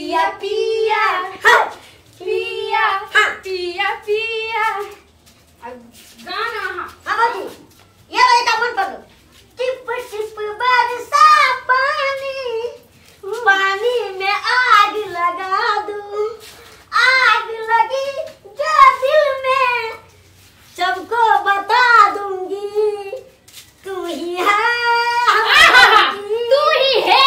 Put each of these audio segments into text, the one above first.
पिया पिया हाँ पिया हाँ। पिया पिया गाना। हाँ हाँ भौजी ये वाला का मन पड़ो। टिप टिप बरसा पानी, पानी में आग लगा दूं, आग लगी जो दिल में सबको बता दूंगी, तू ही है तू ही है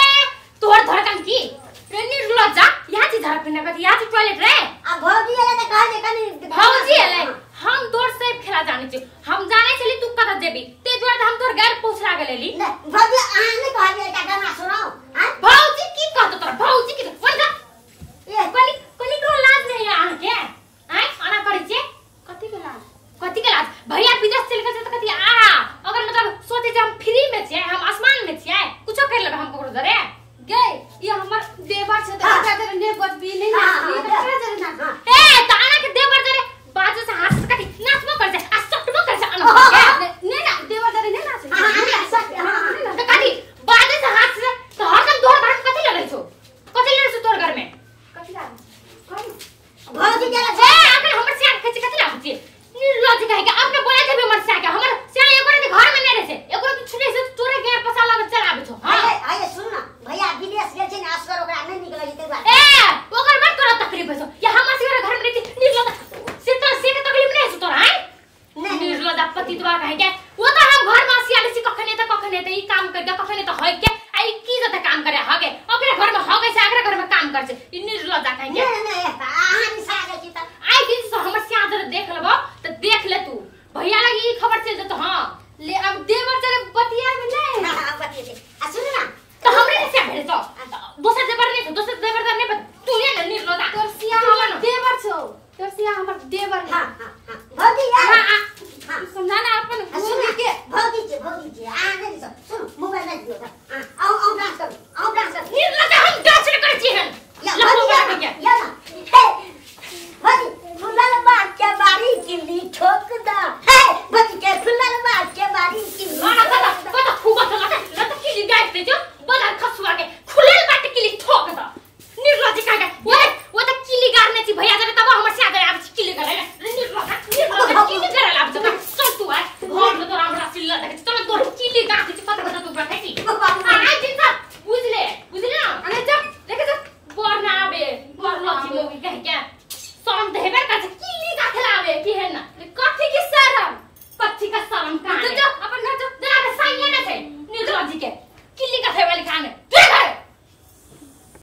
तोहर धड़कन की रे निर्लज्जा। यहाँ से धड़कन ना कथी, यहाँ से टॉयलेट रे। आ भौजी एले त कह जे कनी भौजी एले हम तोर से खेला जाने छी, हम जाने छली तू कत जेबी ते दुआरे हम तोर गैर पूछ लागल एली। नै भौजी अहाँ नै कहलियै एकटा गाना सुनाउ। हां भौजी की कहत तोरा भौजी की बोल जा ए कनी कनी को लाज नहीं है अहाँ के? आय आना करै छे कथी के लाज? कथी के लाज? भैया विदेश चल गेल त कथी आ अगर मतलब सोचे जे हम फ्री में छियै, हम आसमान में छियै, कुछो कर लेबै हम ककरो जरे गे ये हमर देवर छै त एकरा जरे ने बजबी नै नाचबी त एकरा जरे नाच। ए त आना के देवर जरे बाजे से हाथ से कथी नाचबो कर छै आ सटबो कर छै आना के ने ना देवर जरे ने नाचै। हां हां त कथी बाजे से हाथ से त हरदम तोहर घर में कथी लड़ै छौ? कथी लड़ै छौ तोहर घर में? कथी लागै कह भौजी जरा ए अगर हमर सिया के कथी लागै छै? निर्लज्ज कहे के अपने बोला देबे हमर सिया के, हमर सिया एको राति घर में नै रहै छै, एको राति छुटे से तोरे गैर पसा लग चल आबै छौ। हां आये सुन ना भैया विदेश गेल छै ने असगर ओकरा नै निकलै छै तै ए ओकर बाद तोरा तकलीफ होइ छौ या हमर सिया घर में रहै छै निर्लज्ज से तो से के तकलीफ नै छौ तोरा? हैं निर्लज्ज पतितवा कहे के वो तो हम घर में सिया छी कखने त कखने त ई काम कर के कखने त होय के आ ई की जते काम करे हगे ओकरे घर में हगे छै अकरे घर में काम कर छै ई निर्लज्ज कहे के।